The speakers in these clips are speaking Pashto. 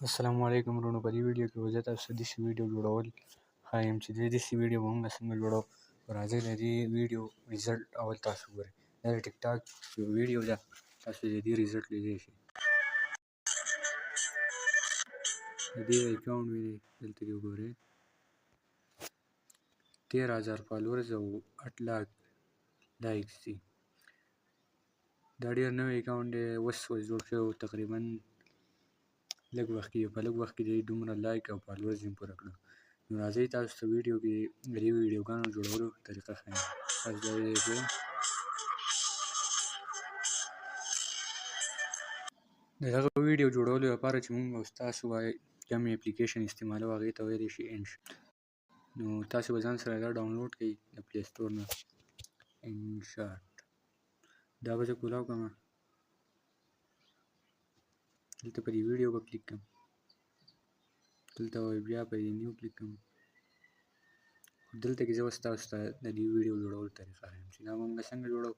السلام علیکم وروڼو، په دې ویډیو کې به زه تاسو ته داسې ویډیو جوړول ښایم چې د داسې ویډیو به موږ څنګه جوړو. راځئ د دې ویډیو result اول تاسو وګورئ. دا د ټیک ټاک یو ویډیو ده، تاسو د دې result لیدلی شئ. د دې account مې دی، دلته کې وګورئ، 13,000 followers او 8 لاک likes دي. دا ډېر نوی account دی، اوس اوس جوړ شوی و، تقریبا لږ وخت کې، په لږ وخت کې دی دومره like او followers یې پوره کړو. نو راځئ تاسو ته ویډیو کې د دې ویډیوګانو جوړولو طریقه ښیم. تاسو دا ویډیو شئ. د دغه ویډیو جوړولو لپاره چې موږ او تاسو وایي کوم اپلیکیشن استعمالوو، هغې ته ویلی شي InShot. نو تاسو به ځان سره دا download کړئ د Play Store نه، InShot. دا به زه کولاو کړم، دلته په دې ویډیو به کلیک کړم، دلته به بیا په دې new کلیک کړم. دلته کې زه اوس تاسو ته د دې ویډیو جوړولو طریقه ښیم چې دا موږ څنګه جوړو.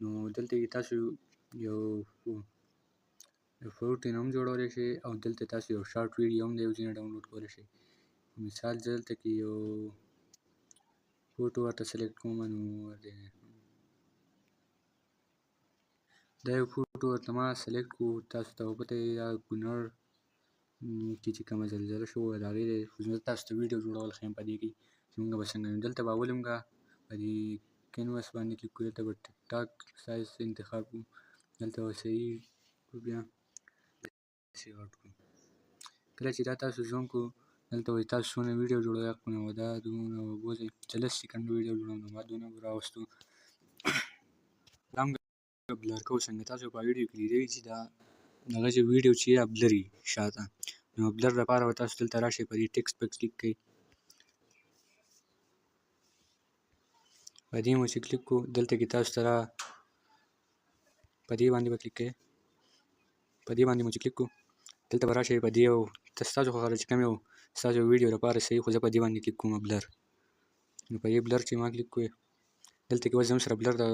نو دلته کې تاسو یو فوټو هم جوړولی شئ، او دلته تاسو یو short video هم د یو ځای نه download کولی شئ. مثال زه دلته کې یو فوټو ورته select کوم، نو دا یو فوټو ورته ما select کړو. تاسو ته به پته وي دا کونړ کې چې کومه زلزله شوې وه د هغې دی. خو زه تاسو ته ویډیو جوړول ښیم په دې کې چې موږ به څنګه. دلته به اول موږ په دې canvas باندې کلیک کړو، دلته به ټیک ټاک size انتخاب کړو، دلته به صحیح کړو، بیا داسې غټ کړو. کله چې دا تاسو zoom کړو، دلته به تاسو څونه ویډیو جوړوئ، نو دا دونه به بوځئ. چې لس سیکنډ ویډیو جوړوم نو ما دونه به راوستو. دا موږ blur کوو څنګه؟ تاسو په ویډیو کې لیدلی چې دا دغه چې ویډیو چې دا blur وي شاته، نو blur لپاره به تاسو دلته راشئ، په دې text به کلیک کړئ، په دې مو چې کلیک کړو، دلته کې تاسو ته را په دې باندې به کلیک کړئ، په دې باندې مو چې کلیک کړو، دلته به راشئ په دې، او ستاسو خوښه ده چې کوم یو ستاسو ویډیو لپاره صحیح، خو زه په دې باندې کلیک کوم blur. نو په دې blur چې ما کلیک کړو، دلته کې اوس زموږ سره blur ده،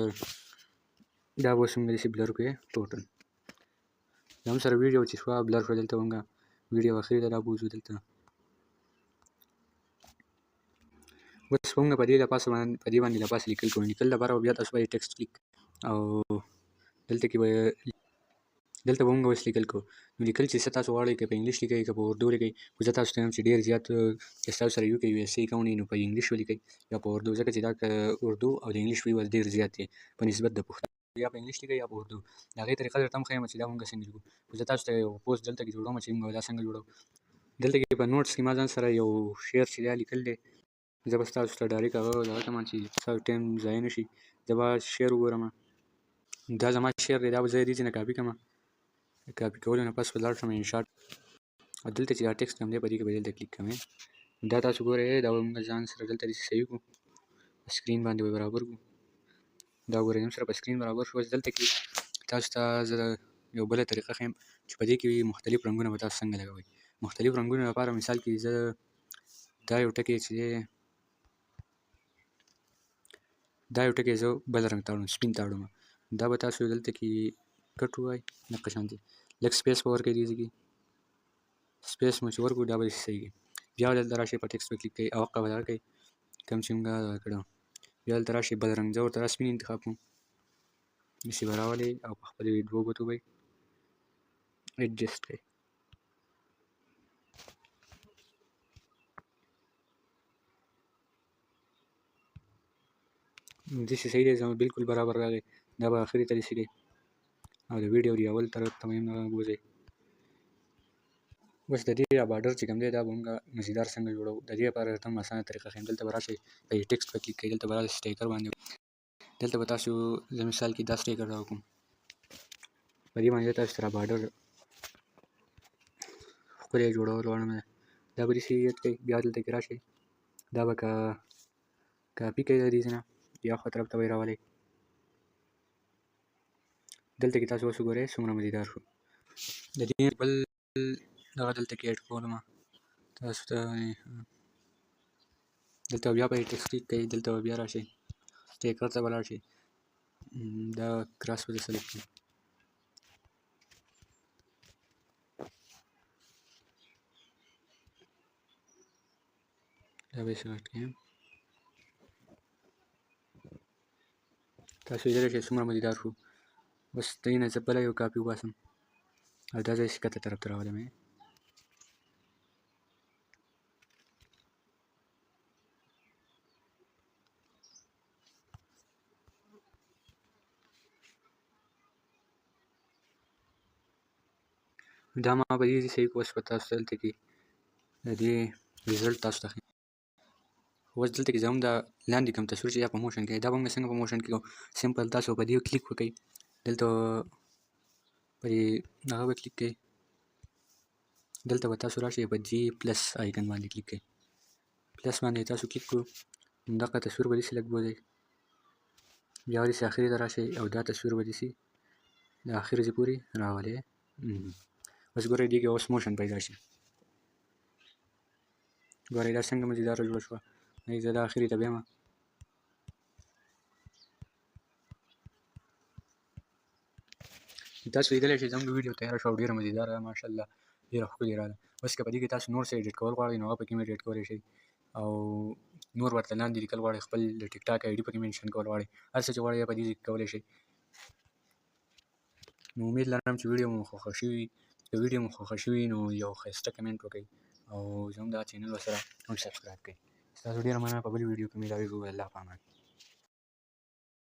دا به اوس موږ داسې blur کړو total. زموږ سره ویډیو چې شوه blur شوه، دلته موږ ویډیو اخري ته رابوځو. دلته اوس موږ په دې له پاسه باندې، په دې باندې له پاسه لیکل کوو. لیکل لپاره به بیا تاسو باندې text کلیک، او دلته کې به دلته به موږ اوس لیکل کوو. نو لیکل چې څه تاسو غواړئ، که په انګلیش لیکئ که په اردو لیکئ، خو زه تاسو ته وایم چې ډېر زیات که ستاسو سره UK USA account وي نو په انګلیش ولیکئ یا په اردو، ځکه چې دا که اردو او د انګلیش وي ډېر زیات دی په نسبت د پښتو. یا په انګلیش لیکئ یا په اردو. د هغې طریقه درته هم ښیم چې دا موږ څنګه لیکو. خو زه تاسو ته یو پوسټ دلته کې جوړوم چې موږ دا څنګه جوړو. دلته کې په notes کې ما ځان سره یو شعر چې دا لیکل دی، زه به ستاسو ته direct هغه دغه کړم چې ستاسو time ضایع نه شي. زه به شعر وګورم، دا زما شعر دی، دا به زه دې ځای نه کاپي کړم. کاپي کولو نه پس به لاړ شم InShot، او دلته چې دا text کوم دی په دې کې به دلته کلیک کوم. دا تاسو ګورئ، دا به موږ ځان سره دلته داسې صحیح کړو، په screen باندې به برابر کړو. دا ګورئ زموږ سره په screen برابر شو. اوس دلته کې تاسو ته زه یو بله طریقه ښیم چې په دې کې مختلف رنګونه به تاسو څنګه لګوئ. مختلف رنګونو لپاره مثال کې زه دا یو ټکی چې دی، دا یو ټکی زه بل رنګ ته اړوم، سپین ته اړوم. دا به تاسو دلته کې cut ووایئ، دقه شان دی، لږ space به ورکړئ، دې ځای کې space مو چې ورکړو دا به داسې صحیح کړي. بیا دلته راشئ په text به کلیک کړئ او هغه به دغه کړئ کوم چې موږ دغه کړو. بیا دلته راشئ بل رنګ، زه ورته دا سپین انتخاب کوم، داسې به راولئ او په خپلې دوو ګوتو به یې adjust کړئ. داسې صحیح دی، زما بالکل برابر راغی. دا به اخري ته داسې دی، او د ویډیو دی اول طرف ته به یې هم دغه بوځئ. اوس د دې border چې کوم دی دا به موږ مزیدار څنګه جوړوو، د دې لپاره درته هم اسانه طریقه ښیم. دلته به راشئ په دې text به کلیک کړئ، دلته به راشئ sticker باندې، دلته به تاسو زه مثال کې دا sticker راوکړم، په دې باندې تاسو سره border ښکلی جوړول غواړم. دا به داسې add کړئ، بیا دلته کې راشئ، دا به کاپي کړئ د دې ځای نه یا خوا طرف ته به یې راولئ. دلته کې تاسو اوس وګورئ څومره مزیدار شو. د دې بل دغه دلته کې add کولم تاسو ته، دلته بیا په text کلیک کړئ، دلته به بیا راشئ sticker ته به لاړ شئ، دا cross به select کړئ. دا به یې غټ کړم. تاسو لیدلی شئ څومره مزیدار شو. اوس دې نه زه بله یو کاپي وباسم او دا ځای ښکته طرف ته راولم. دا ما په دې ځای کې اوس په تاسو دلته کې د دې result تاسو ته ښیم. اوس دلته کې زموږ دا لاندې کوم تصویر چې دا په motion کې، دا به موږ څنګه په motion کې کوو؟ simple تاسو په دې کلیک وکړئ، دلته په دې هغه به کلیک کړئ، دلته به تاسو راشئ په دې plus icon باندې کلیک کړئ. plus باندې تاسو کلیک کړو، دغه تصویر به داسې لږ بوځئ، بیا داسې اخري ته راشئ او دا تصویر به داسې د اخري ځای پورې راولئ. اوس ګورئ دې کې اوس motion پیدا شي. ګورئ دا څنګه مزیداره جوړه شوه. زه دا اخري ته بیایم. تاسو لیدلی شئ زموږ ویډیو تیاره شوه او ډېره مزیداره ده، ماشاءالله ډېره ښکلې راغله. اوس که په دې کې تاسو نور څه edit کول غواړئ نو هغه پکې هم edit کولی شئ، او نور ورته لاندې لیکل غواړئ، خپل د ټیک ټاک ID پکې mention کول غواړئ، هر څه چې غواړئ په دې ځای کې کولی شئ. نو امید لرم چې ویډیو مو خوښه شوې وي. که ویډیو مو خوښه شوې نو یو ښایسته comment وکړئ او زموږ دا channel ورسره هم subscribe کړئ. ستاسو ډېره مننه. په بلې ویډیو کې ملاویږو. الله په امان.